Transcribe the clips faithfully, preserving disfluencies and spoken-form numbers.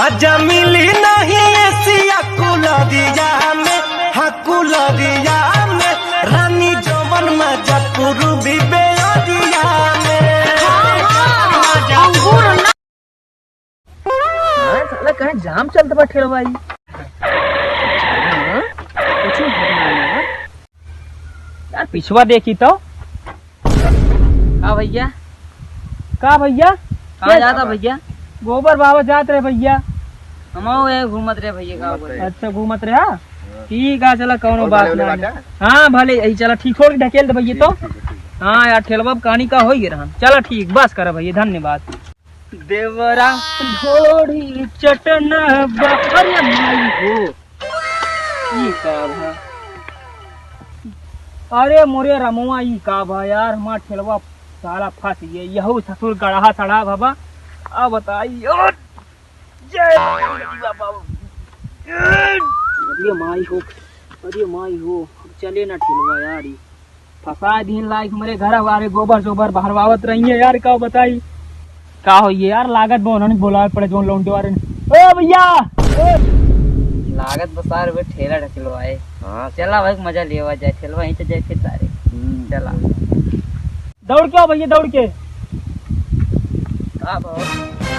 आजा मिली नहीं एसिया कुलरिया में, हाँ कुलरिया में, रानी जवन मजा पूर्वी बेअरिया में। हाँ, हाँ, अंगूर ना। हाँ, साला कहाँ जाम चलत बा ठेलवा ई? हाँ, कुछ होना है। यार, पिछवा देखी तो। का भैया? का भैया? कहाँ जाता भैया? गोबर बाबा जात रहे भैया। हमहू यही घूमत रहे भैया, का बोले? अच्छा, घूमत रहे, हाँ? ठीक है, चला, कौनो बात ना। हाँ, भले यही, चला, ठीक, छोड़ के ढकेल दे भैया तो। ठीक, ठीक, ठीक। हाँ यार, ठेलवा पे कहानी का होई गे रहन। चला ठीक, बस करा भैया, धन्यवाद। देवरा ढोढ़ी चटना बा-, अरे माई हो, ई का भा? अरे मोरे रमुआ, ई का भा यार, हमार ठेलवा साला फंस गया, यहू ससुर गड़हा सड़ा बाबा। अब बताई, ओ, जय बाबा। अरे माई हो, अरे माई हो, अब चले ना ठेलवा यार, ई फंसा दिन लाइक हमरे घर वाले गोबर सोबर बहरवावत रही है यार, का बताई का होई है यार, लागत बा उन्होंने बोलावे पड़े जोन लौंडे वाले ने। ओ भैया, ओ। लागत बा सारे वे ठेला ढकेलवाए। हाँ। चला भाई मजा लेवा जाए, ठेलवा यहीं से जाए फिर सारे। हम्म। चला। दौड़ के आओ भैया, दौड़ के। का भाव?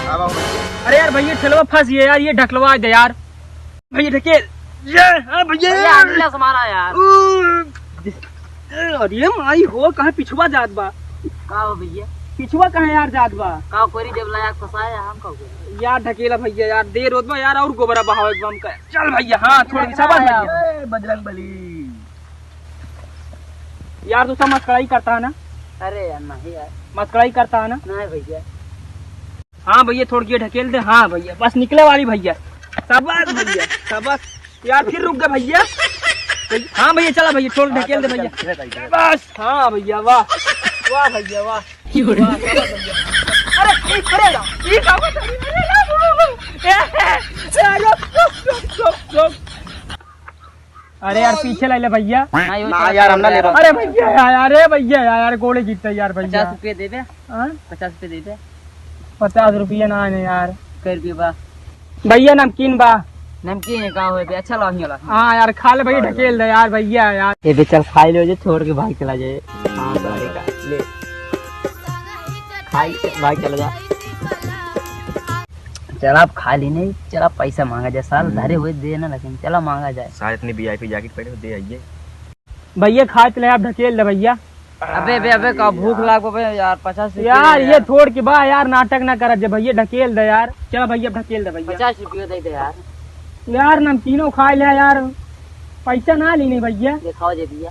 का भाव? अरे यार भैया, ठेलवा फंस गया यार, ये ढकलवा दे यार। भैया ढकेल। ये, हाँ भैया। भैया, अंडा से मारा यार। ऊ, अरे माई हो, कहाँ पिछुआ जात बा? का हो भैया? पिछुआ कहाँ यार जात बा? का कोरी जब लाया फंसाया हम का कोरी? यार ढकेला भैया यार, देर होत बा यार, और गोबरा बहावे के बा हमका। चल भैया, हाँ, थोड़ी शाबाश भैया। ए, बजरंग बली। यार, तू सब मस्कराई करता है ना? अरे यार, नहीं यार। मस्कराई करता है ना? नहीं भैया। हाँ भैया, थोड़ी के ढकेल दे। हाँ भैया, बस निकले वाली भैया। शाबाश भैया, शाबाश। यार, फिर रुक गए भैया। हाँ भैया, चला भैया, थोड़ी ढकेल दे भैया। बस, हाँ भैया, वाह। वाह भैया, वाह। वाह, शाबाश भैया। अरे, ई, अरे, ई का बात है? अरे, अरे, अरे, रुक, रुक, रुक, रुक। अरे यार, पीछे ले ले भैया। ना, यो ना चार यार, हम ना सौ लेबा। अरे भैया यार, अरे भैया यार, गोड़े गिरते यार भैया। पचास रुपये देबे? हाँ? पचास रुपये देबे? पचास रुपये ना आने यार। कै रुपये बा? भैया नमकीन बा। नमकीन है, का होए बे? अच्छा ला, हियाँ ला। हाँ यार, खा ले भैया, ढकेल दे यार भैया यार। ये बे चल, खाई ले, जो छोड़ के भाग चला जाए। हाँ, सारे का, ले। खाई, भाग चला जा। चला, अब खा ली नहीं, चला, पैसा मांगा जाए, साल हम्म। धरे हुए दे ना, लेकिन चला, मांगा जाए। साल इतनी VIP जैकेट पहने हो, दे आइए। भैया, खाए तो ले, आप ढकेल दे भैया। अबे, अबे, अबे, का भूख यार। लाग बा यार, पचास रुपया यार, दे ये यार। छोड़ के बा यार, नाटक ना करत जे भैया, ढकेल दे यार। चला भैया, ढकेल दे भैया। पचास रुपया दे दे यार। यार, नमकीनो खाए ले यार, पैसा ना लेने भैया। दिखाओ जेबिया।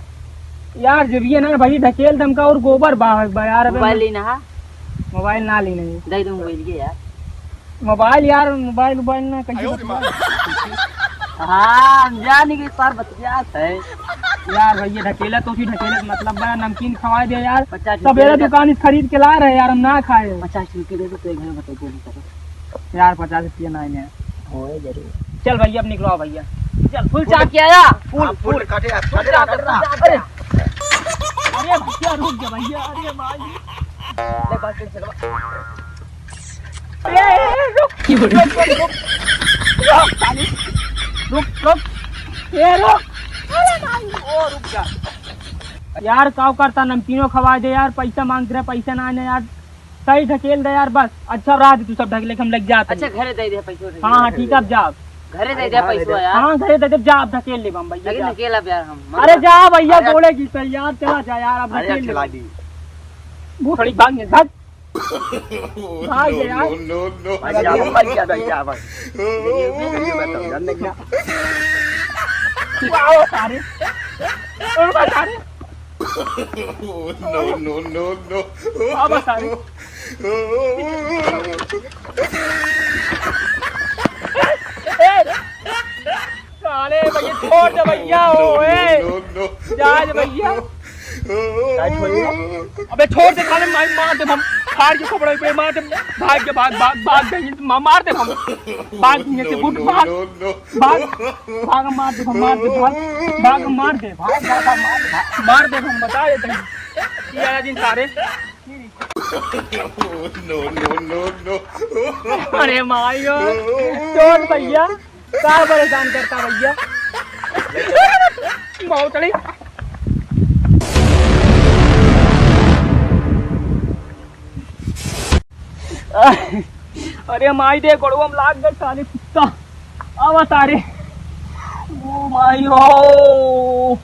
यार, जेबिया ना भैया, ढकेल दम का और गोबर बा, बा यार, अबे मोबाइल लेना है? मोबाइल ना लेने। दे दो मोबाइल के यार। मोबाइल यार, मोबाइल, मोबाइल ना, कैसे बतला? हाँ, हम जाने के सार बतियात है। यार भैया, ढकेला तो फिर ढकेले के मतलब बा, नमकीन खवाए दे यार। पचास रुपया सबेरे दे। दुकान से खरीद के ला रहे यार, हम ना खाए। पचास रुपया दे दो, तो घर में बता दो। यार, पचास रुपया ना है। होए जरूर। चल भैया, अब निकलो भैया। चल, फुल चाप के आया। फुल, हाँ, फुल फुल। काटे, काटे, काटे, काटे। अरे। अरे भैया, रुक जा भैया, अरे भाई। ले, बात कर, चलो। ए, ए, ए, रुक। रुक, रुक, रुक। रुक, साले। रुक, रुक। ए, रुक। अरे भाई, ओ, रुक जा। यार, काव करता, नमकीनो खवाए दे यार, पैसा मांगत रहे, पैसा ना आने यार। सही ढकेल दे यार, बस। अच्छा, रह दे तू, सब ढकेल के हम लग जाते। अच्छा, घरे दे दे पैसा। हाँ, हाँ, ठीक है, अब जा। घरे दे दे पैसा यार। हाँ, घरे दे दे, जा, अब ढकेल ले हम भैया, लेकिन जा। ढकेल अब यार हम। अरे जा भैया, अरे गोड़े की सही यार, चला जा यार, अब अरे ढकेल ले। खिला दी। वो थोड़ी भाग ने, भाग। भाग जा यार। No, no, no। भाग जा, भाग जा, भाग जा, भाग। ये, ये, ये, ये बताओ, जान दे क्या? आओ सारे। ओ सारे। No, no, no, no। आओ सारे। ए, साले भैया, छोड़ दे भैया, ओ, ए। No, no, no। जा रे भैया। काय छोड़ी हो? अबे छोड़ दे, साले मार, मार दे हम। फाड़ के खोपड़ा पे मार दे। भाग के, भाग, भाग, भाग जाएंगे, मा-, मार दे हम। भाग यहाँ से, गुट, भाग। No, no, no। भाग, भाग, मार दे हम, मार दे, भाग। भाग, मार दे, भाग, भाग, भाग, मार दे, भाग। मार दे हम, बता देते हैं। ये आया दिन सारे। No, no, no, no। अरे माई हो, छोड़ भैया, का परेशान करता भैया? बहुत चली। अरे माई रे, गोड़वा में लाग गए सारे कुत्ता। आवा सारे। ओ माई हो।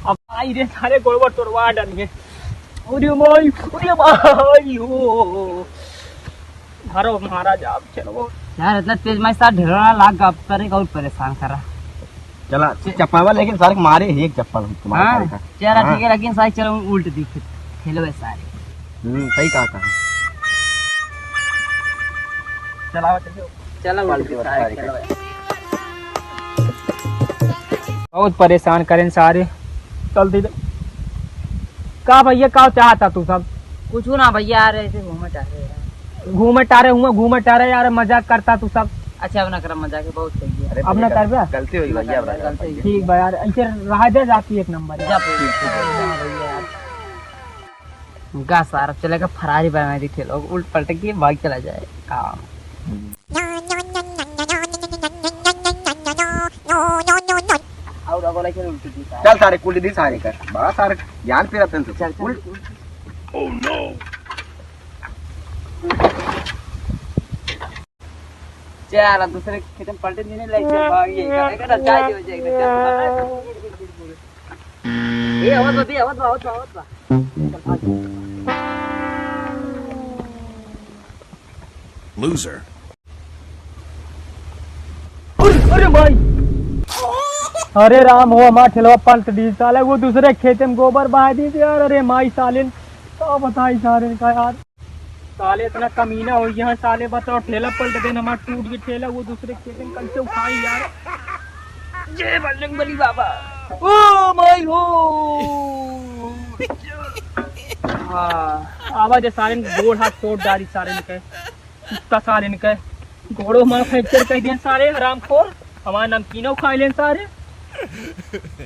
अब माई रे, सारे गोड़वा तोड़वा डलिए। अरे माई, अरे माई हो। धरो महाराज, आप चलो। यार, इतना तेज माई साथ ढेरोना लाग गया, अब करे का और परेशान करा। चला, चप्पलवा लेकिन सारे के मारे ही एक चप्पल तुम्हारे हाँ, सारे का। चला हाँ। ठीक है, लेकिन सारे चलो उल्ट दी फिर। खेलो बे सारे। हम्म, सही कहा था। चलाओ, चलो। चलो, उल्ट दी सारे, खेलो बे। बहुत परेशान करें सारे। चल दे। का भैया, का चाहता तू सब? कुछ ना भैया, आ रहे थे, घूमे टहरे रहे। घूमे टहरे हुआ, घूमे टहरे यार, मजाक करता तू सब। अच्छा, अब ना कर मजाक, है बहुत सही है। अरे अब ना भैया, करबे? गलती हो गई भैया, अब ना करबे। ठीक बा यार, ऐसे रह दे जाती एक नंबर। जा, ठीक, ठीक, ठीक। हाँ भैया यार। गा सारा चलेगा फरारी बा, मैं दिखे लोग उल्ट पलट के भाग चला जाए। हाँ। और अगला खेल उल्टी दी सारे। चल सारे, कुल दी सारे कर। बड़ा सारे ज्ञान पे रहते हैं तो। चल, चल। उल्ट। Oh no। चल, अब दूसरे खेत में पलटे देने लग, चल, भाग ये, करेगा ना, जाए दे, जाए दे, चल, भाग। ए, आवत बा, बे, आवत बा, आवत बा, आवत बा। चल, भाग। Loser। अरे, अरे भाई, अरे राम हो, हमार ठेलवा पलट दी साले, वो दूसरे खेते में गोबर बहा दी यार। अरे माई सालिन, का बताई सारे का यार, साले इतना कमीना हो यहाँ, साले बताओ, ठेला पलट देन हमार, टूट गई ठेला, वो दूसरे खेते में कैसे उठाई यार। जय बजरंग बली बाबा। ओ माई हो। हाँ, आवाज है सारे गोड़ हाथ तोड़ डाली सारे के। कुत्ता सारे इनके गोड़ो माँ फ्रैक्चर कर दिया सारे हरामखोर, हमारा नमकीनो खा लेन सारे।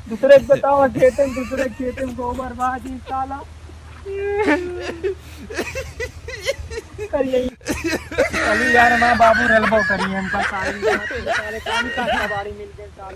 दूसरे के बताओ खेते में, दूसरे के खेते में गोबर बाजी साला। करिए। चलिए यार, माँ बाबू रलबो करिए हमका सारे, सारे काम का कबाड़ी मिल गए सारे।